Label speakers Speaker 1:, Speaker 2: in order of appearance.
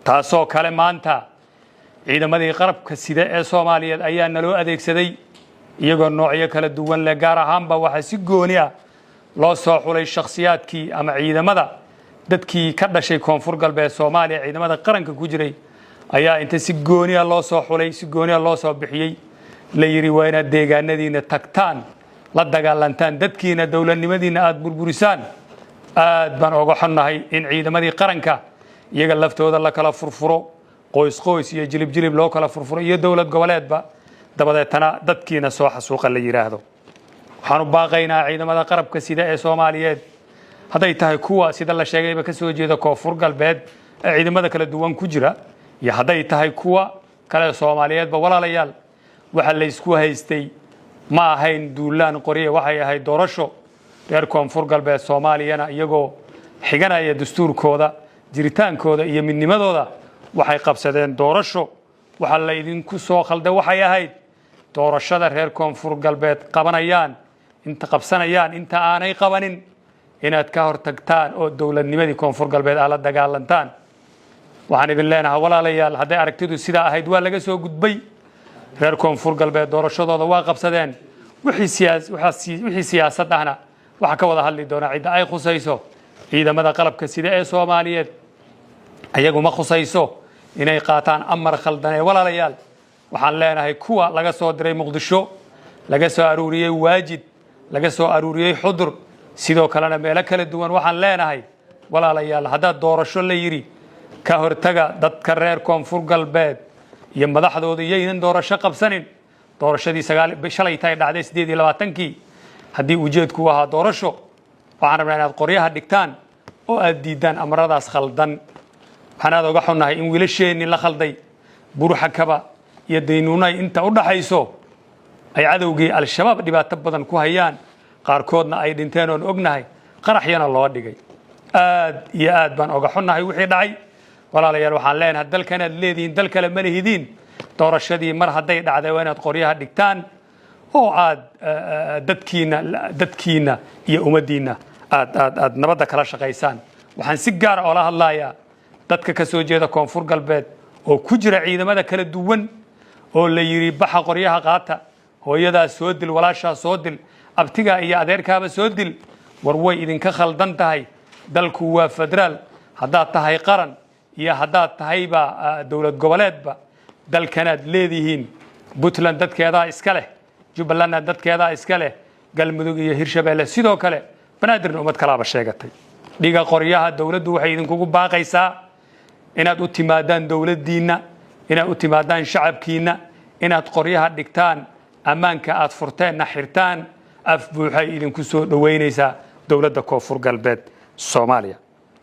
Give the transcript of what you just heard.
Speaker 1: Taasoo kale maanta ciidamadii qarabka sida ee Soomaaliyeed ayaa naloo adeegsaday, iyagoo noocyo kala duwan leh. Gaar ahaanba waxaa si gooni ah loo soo xulay shakhsiyaadkii ama ciidamada dadkii ka dhashay Koonfur Galbeed Soomaaliya. Ciidamada qaranka ku jiray ayaa inta si gooni ah loo soo xulay, si gooni ah loo soo bixiyey, la yidhi waa inaad deegaanadiina tagtaan, la dagaalantaan dadkiina, dowladnimadiina aada burburisaan. Aad baan oga xunnahay in ciidamadii qaranka iyaga laftooda la kala furfuro, qoys qoys iyo jilib jilib loo kala furfuro iyo dowlad goboleedba, dabadeetana dadkiina soo xasuuqa la yidhaahdo. Waxaanu baaqaynaa ciidamada qarabka sida ee Soomaaliyeed, hadday tahay kuwa sida la sheegayba ka soo jeeda Koonfur Galbeed ee ciidamada kala duwan ku jira iyo hadday tahay kuwa kale Soomaaliyeedba, walaalayaal, waxa la isku haystay ma ahayn duulaan qorye, waxay ahayd doorasho. Reer Koonfur Galbeed Soomaaliyana iyagoo xiganaya dastuurkooda, jiritaankooda iyo midnimadooda waxay qabsadeen doorasho. Waxa la idinku soo khalday waxay ahayd doorashada reer Koonfur Galbeed qabanayaan, inta qabsanayaan, inta aanay qabanin inaad ka hortagtaan oo dowladnimadii Koonfur Galbeed aad la dagaalantaan. Waxaan idin leenahay, walaalayaal, hadday aragtidu sidaa ahayd waa laga soo gudbay. Reer Koonfur Galbeed doorashadooda waa qabsadeen. Wixii siyaasad ahna waxaa ka wada hadli doonaa cidda ay khusayso. Ciidamada qalabka sida ee Soomaaliyeed ayagu ma khusayso inay qaataan amar khaldan. Ee walaalayaal, waxaan leenahay kuwa laga soo diray Muqdisho, laga soo aruuriyey Waajid, laga soo aruuriyey Xudur, sidoo kalena meelo kala duwan, waxaan leenahay, walaalayaal, haddaad doorasho la yidhi ka hortaga dadka reer Koonfur Galbeed iyo madaxdooda iyaynan doorasho qabsanin. Doorashadii shalay tay dhacday 28-kii, haddii ujeedku ahaa doorasho, waxaan rabnaa inaad qoryaha dhigtaan oo aad diiddaan amaradaas khaldan. Waxaan aad oga xunnahay in wiilasheennii la khalday, Burxakaba iyo Daynuunay inta u dhaxayso ay cadowgii Al-Shabaab dhibaato badan ku hayaan, qaarkoodna ay dhinteen oon ognahay, qaraxyana loo dhigay. Aad iyo aad baan oga xunnahay wixii dhacay. Walaalayaal, waxaan leenahay dalkanaad leedihiin, dal kale ma lihidiin. Doorashadii mar hadday dhacday waa inaad qoryaha dhigtaan oo aad dadkiina iyo ummaddiinna aad nabadda kala shaqaysaan. Waxaan si gaara oola hadlayaa dadka ka soo jeeda Koonfur Galbeed oo ku jira ciidamada kala duwan oo la yidhi baxa, qoryaha qaata, hooyadaa soo dil, walaashaa soo dil, abtigaa iyo adeerkaaba soo dil. War way idinka khaldan tahay. Dalku waa federaal. Haddaad tahay qaran iyo haddaad tahayba dowlad goboleedba, dalkanaad leedihiin. Puntland dadkeedaa iska leh, Jubbalandna dadkeedaa iska leh, Galmudug iyo Hirshabeelle sidoo kale, Banaadirna ummad kalaaba sheegatay. Dhiga qoryaha. Dowladdu waxay idinkugu baaqaysaa inaad u timaadaan dowladdiinna, inaad u timaadaan shacabkiinna, inaad qoryaha dhigtaan, ammaanka aad furteenna xirtaan. Af buuxay idinku soo dhoweynaysaa dowladda Koonfur Galbeed Soomaaliya.